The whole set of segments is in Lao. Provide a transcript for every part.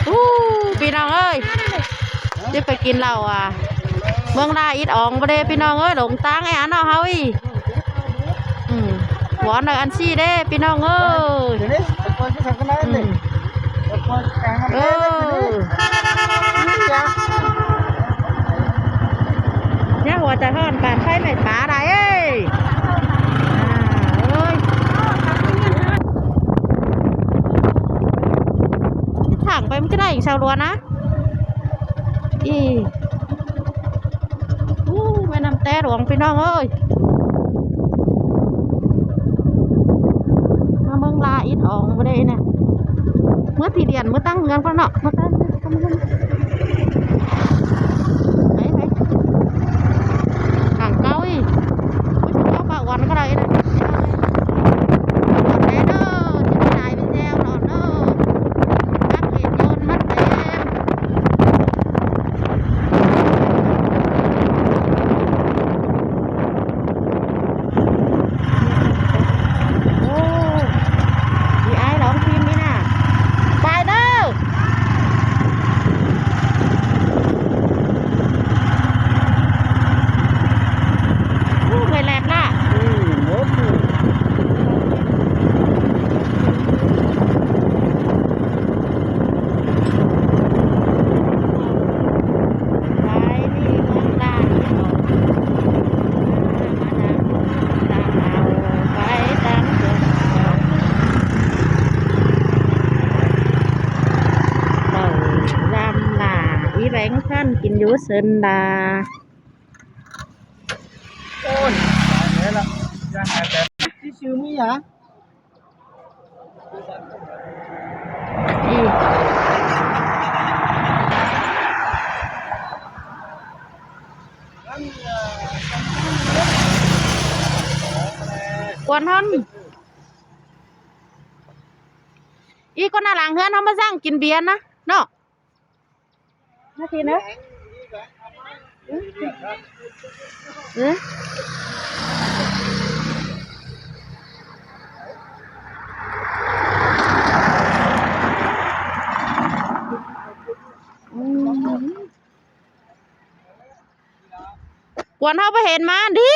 ອູ້ ພີ່ນ້ອງເອີຍ ຈະໄປກິນເຫຼົ້າ ອ່າ ເມືອງລາອິດອອງບໍ່ເດ້ ພີ່ນ້ອງເອີຍ ຫຼົງທາງແອອັນເນາະເຮົາອີກ. ອືມ ວອນໃຫ້ອັນຊີ້ເດ້ ພີ່ນ້ອງເອີຍ. ອືມ ເອີ ຢ່າຫົວໃຈຮ້ອນປານໄຟໄໝ້ປາໄດ໋ເອີຍ. ອ່າ ເອີຍ ທາງໄປມັນຈະໄດ້ອີກຊາວຫຼວນນະ ອີ ອູ້ ແມ່ນ້ຳແຕຫຼວງ ພີ່ນ້ອງເອີຍ. ມາເມືອງລາອິດອອງບໍ່ໄດ້ນະ ເມືອທີ່ດຽນ ເມືອຕັ້ງເຮືອນກ່ອນເນາະ ເມືອຕັ້ງ ໄປ ໄປ ທາງເກົ່າອີກ ໂອ້ຍ ເຈົ້າປາກວັນກໍໄດ້ນະ ແດ່ເດີ ຊິໄດ້ຫຼາຍເປັນແຊວເນາະເດີ ມັກເຫັນໂຍນມັນເຕັມ. ໂອ້ ອີອ້າຍລອງທີມນີ້ນະ ໄປເດີ. ໂອ້ ເມື່ອຍແຫຼບລະ ອືມ ໂອ້ ໄປນີ້ເມືອງລາວ ມານຳຕາມເອົາໄປຕາມເດີ່ນ ເຂົ້າລຳນາ ອີແບງຊັ້ນກິນຢູ່ເຊິ່ນດາ. ໂອ້ຍ ຕາຍແລ້ວ ຢ່າງນັ້ນແຫຼະ ຊິຊື້ມີຫຍັງ? ອີ ກວນຫັ້ນ ອີກຄົນໜ້າຫຼັງເຮືອນເຮົາມາສັ່ງກິນເບຍນະເນາະ. ມາພີ້ເນາະ ເອີ ອືມ ກວນເຮົາບໍ່ເຫັນມາດີ.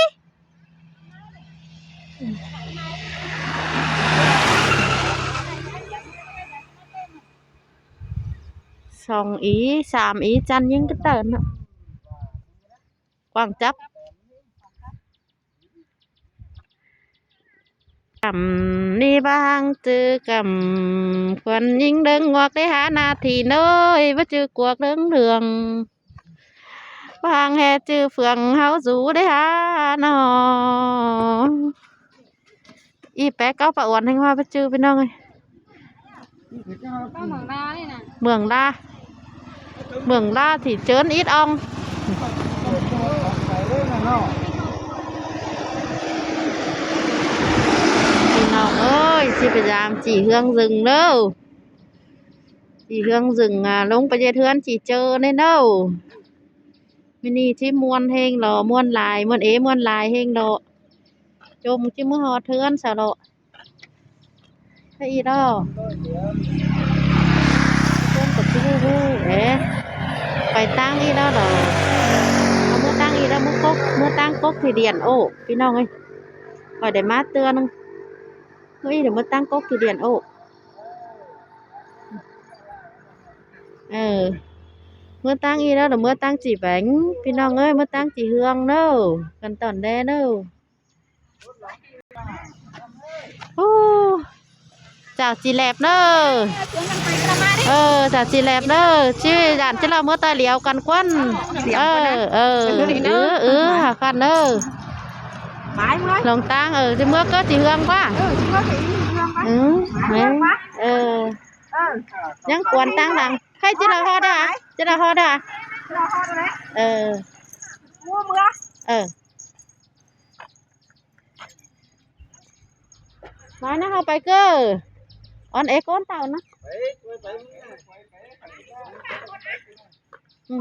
ສອງອີ ສາມອີ ຈັນຍິງກະເຕີນເນາະ ກວ້າງຈັບ ກຳນີ້ບາງຈື່ກຳ ຄວັນຍິງເດີງງອກໄດ້ຫາໜ້າທີ່ເນີຍ ບໍ່ຈື່ກວກເດີງເດືອງ ບາງແຫ່ຈື່ເຟືອງເຮົາສູ່ໄດ້ຫາໜໍ່. ອີແປະເກົ້າປາອວນແຮ່ງວ່າໄປຈື່ ພີ່ນ້ອງເອີຍ ເມືອງລາ ເມືອງລາທີ່ເຈີນອິດອອງ ພີ່ນ້ອງເອີຍ ຊິພະຍາຍາມຈີ່ເຮືອງລຶງເດີ ຈີ່ເຮືອງລຶງ ອາ ລົງໄປເຮັດເຮືອນຈີ່ເຈີແນ່ເດີ. ມື້ນີ້ຊິມ່ວນແຮງເລາະ ມ່ວນຫຼາຍ ມ່ວນເອ ມ່ວນຫຼາຍແຮງເລາະ ຈົ່ງຊິມາຮອດເຮືອນຊະເລາະ ໄປອີກດອກ ເພິ່ນກໍຊິຮູ້ເອ ໄປຕັ້ງອີກແລ້ວດອກ ເອົາເມືອຕັ້ງອີກແລ້ວ ເມືອກົກ ເມືອຕັ້ງກົກທີ່ດຽນໂອ້ ພີ່ນ້ອງເອີຍ ຂ້ອຍໄດ້ມາເທື່ອໜຶ່ງ ເອີ ດຽວເມືອຕັ້ງກົກທີ່ດຽນໂອ້ ເອີ ເມືອຕັ້ງອີກແລ້ວ ດຽວເມືອຕັ້ງຈີ່ແບງ ພີ່ນ້ອງເອີຍ ເມືອຕັ້ງຈີ່ເຮືອງເດີ ກັນຕອນແດ່ເດີ. ໂອ້ ເຈົ້າຈີ່ແຫຼບເດີ ເອີ ເຈົ້າຈີ່ແຫຼບເດີ ຊິຢ້ານຈະລາວເມືອຕາຫຼຽວກັນກວນ ເອີ ເອີ ເອີ ເອີ ເອີ ຫາກັນເດີ ຫຼວງຕາງ ເອີ ຊິເມືອເກີດຈີ່ເຮືອງກວ່າ ເອີ ຊິເມືອເກີດຈີ່ເຮືອງກວ່າ ອືມ ເອີ ເອີ ຍັງກວນຕາງຫຼັງ ໃຫ້ຈະລາວຮອດເດີ ຈະລາວຮອດເດີ ເອີ ເອີ ມານະ ເຮົາໄປເກີ ອອນເອໂກນເຕົານະ ອືມ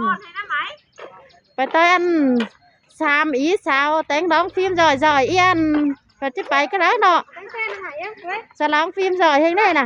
ໄປເຕີອັນສາມອີສາວ ແຕ່ງດອງຟິມຈ່ອຍໆ ອຽນ ໄປ ຈະໄປກໍໄດ້ເນາະ ສະລອງຟິມຈ່ອຍແຮງແນ່ນະ.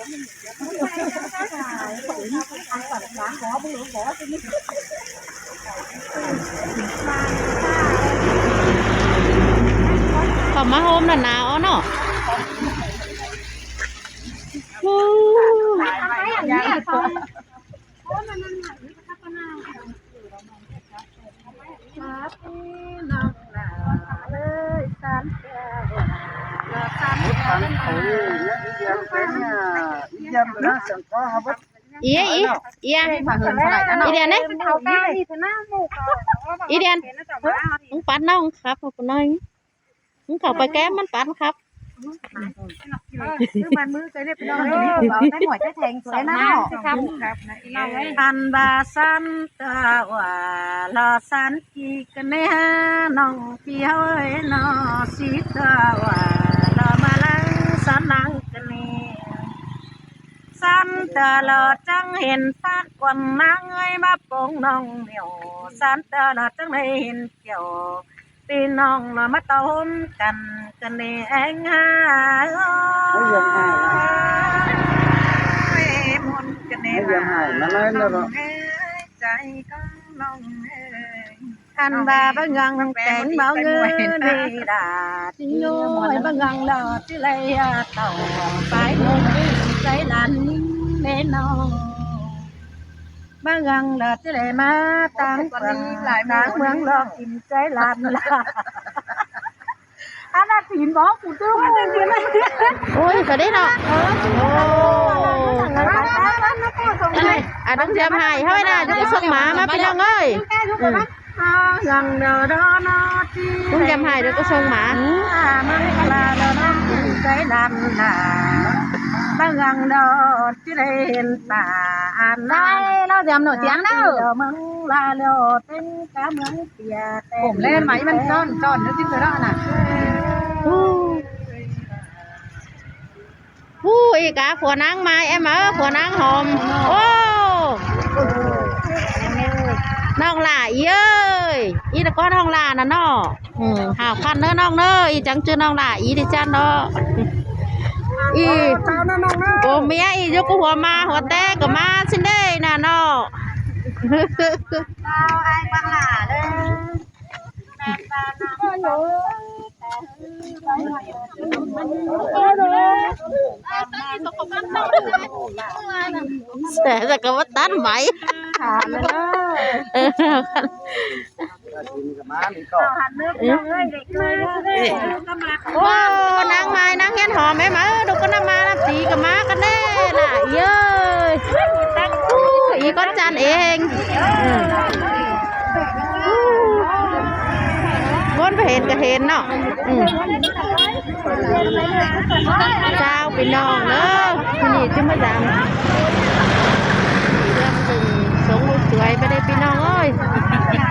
ເຂົ້າມາໂຮມແລ້ວໜາວເນາະ. ໂອ້ ເອີ ອີ ອີ ອີດຽນເດ້ ອີດຽນ ມຶງປັດນ້ອງຄັບເຂົາໜ້ອຍ. ເຂົ້າໄປແກ້ມມັນປັນຄັບ. ຄືມັນມືໃຈເດ້ພີ່ນ້ອງເອີຍ ເອົາແຕ່ຫົວໃຈແທງສວຍນະເນາະ. ອັນວ່າສັນຕະວ່າລາສັນກີກະແນ ນ້ອງພີ່ເອີຍເນາະ ສີຕະວ່າລາມາລັງສັນລັງກະເນ ສັນຕະຫຼອດຈັ່ງເຫັນປາກກວນນາງເອີຍ ມາປົງນ້ອງແມວ ສັນຕະຫຼອດຈັ່ງໄດ້ເຫັນແກ້ວ ພີ່ນ້ອງລະມາຕະໂຮມກັນ ກະແນງຫາ ໂອ້ຍ ມວນກະແນງຫາ ໃຈຂອງນ້ອງເອີຍ. ຄັນວ່າບາງຢ່າງແຕ່ງເມົາເງິນເດດາ ຕິໂຍຍບາງຢ່າງລະຕິໄລຕອບ ປາຍໂມງໃຈຫຼັນເດນ້ອງ. ບາງຢ່າງລະຈະໄດ້ມາຕາງຝັ່ງຕາງເມືອງລອກກິນໃຈຫຼານລາ ອັນນັ້ນຕີນບໍ່ ກູຕື້ ໂອ້ຍ ກະໄດ້ເນາະ. ໂອ້ ອັນນັ້ນຕຽມໃຫ້ເຮົານະ ຢູ່ກະຊົງໝາມາ ພີ່ນ້ອງເອີຍ. ອືມ ລຸງຈຳໃຫ້ເດີກະຊົງໝາ ມັງກະລາດອນໃຈລານນາ ບາງດອນທີ່ໄດ້ເຫັນຕາອານາ ລາວຈຳໂນດສຽງເດີ ມັງລາແລ້ວເຕັມກະເມືອງເປຍແຕ່ ຜົມແລ່ນໄໝມັນຊ້ອນ ຊ້ອນຢູ່ທີ່ເດີເນາະນະ. ຜູ້ອີກາ ຜົວນາງມາຍ ເອັມເອີ ຜົວນາງຫອມ. ໂອ້ ນ້ອງຫຼ້າອີເອີຍ ອີຕະກອນນ້ອງຫຼ້ານະເນາະ. ອືມ ຫ້າພັນເດີນ້ອງເດີ ອີຈັງຈື່ນ້ອງຫຼ້າອີດິຈັ່ນເນາະ. ອີ ໂອ້ ເມຍອີຢູ່ກະຫົວມາຫົວແຕກກະມາຊິເດນະເນາະ. ແສແຕ່ກະບໍ່ຕັດໄໝ ຂາດເລີຍເດີ ເອີ ໂອ້ ນາງມາຍ ນາງຮຽນຫອມ ແມ່ມາ ເອີ ດູກະນຳມານຳຕີກະມາກັນເດ້ລະ ເອີຍ ໂອ້ ອີກອນຈັນເອງ. ອືມ ຄົນໄປເຫັນກະເຫັນເນາະ. ອືມ ເຈົ້າ ພີ່ນ້ອງເອີຍ ມື້ນີ້ຈະມາດາມເຄື່ອງເຊິ່ງສົງລູກສວຍໄປເດ້ພີ່ນ້ອງເອີຍ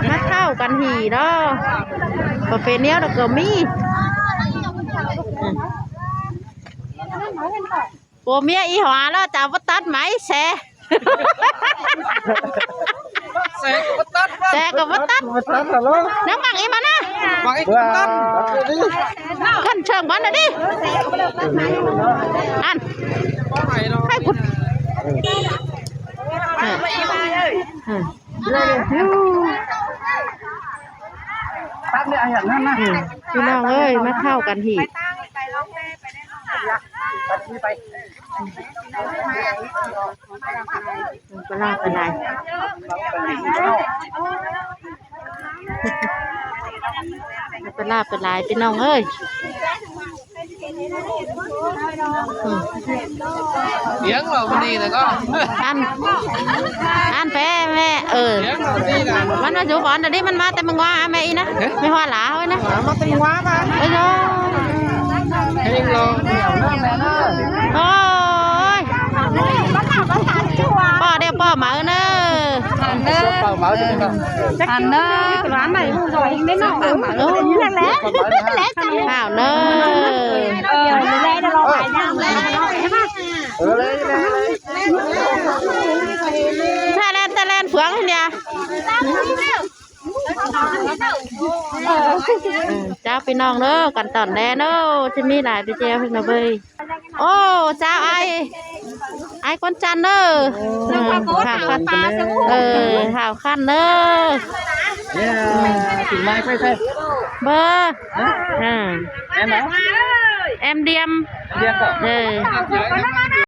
ມາເຂົ້າກັນຫີເນາະ. ປະເພນີລະກະມີ ອືມ ຜົວເມຍອີຫວາລະຈະບໍ່ຕັດໄໝແສ. ແສກະບໍ່ຕັດ ແສກະບໍ່ຕັດ ບໍ່ຕັດລະ ນາງມັກອີມານະ ມັກອີກະຕັດ ກັນເຊີງບັນນະດິ ອັນ ໃຫ້ພຸດ ເອີ ເອີ ພີ່ນ້ອງເອີຍ ມາເຂົ້າກັນອີກ. ປາຫຼາໄປຫຼາຍ ປາຫຼາໄປຫຼາຍພີ່ນ້ອງເອີຍ. ອືມ ລ້ຽງເຮົາມື້ນີ້ນະກໍ ອັນ ອັນແປແມ່ ເອີ ລ້ຽງເຮົານີ້ນະ ມັນມາຢູ່ບ່ອນດຽວນີ້ ມັນມາແຕ່ເມືອງວາ ແມ່ອີນະ ແມ່ຮອດຫຼາເຮົານະ ມາແຕ່ເມືອງວາ ເອີ ໂອ້ຍ ພໍເດີ ພໍເມົາເດີ ອັນເດີ ອັນເດີ ຮ້ານໃດ ເອີ ນັ້ນແຫຼະ ນັ້ນແຫຼະ ອ້າວເດີ ເອີ ແລ່ນ ແລ່ນ ແລ່ນ ເອີ ແລ່ນ ແລ່ນ ເອີ ເຈົ້າ ພີ່ນ້ອງເດີ ກັນຕອນແລເດີ ຈະມີຫຼາຍໄປແຈວເພິ່ນນະເວີຍ. ໂອ້ ເຈົ້າ ອ້າຍ ອ້າຍກວນຈັນເດີ. ເອີ ເຈົ້າ ເອີ ທ້າວຄັນເດີ. ເອີ ທ້າວຄັນເດີ. ເອີ ເອົາໄປໃສ? ເບີ ຮະ? ເອີ ແອມເນາະ? ແອມດຽມ ດຽມກໍ ເອີ.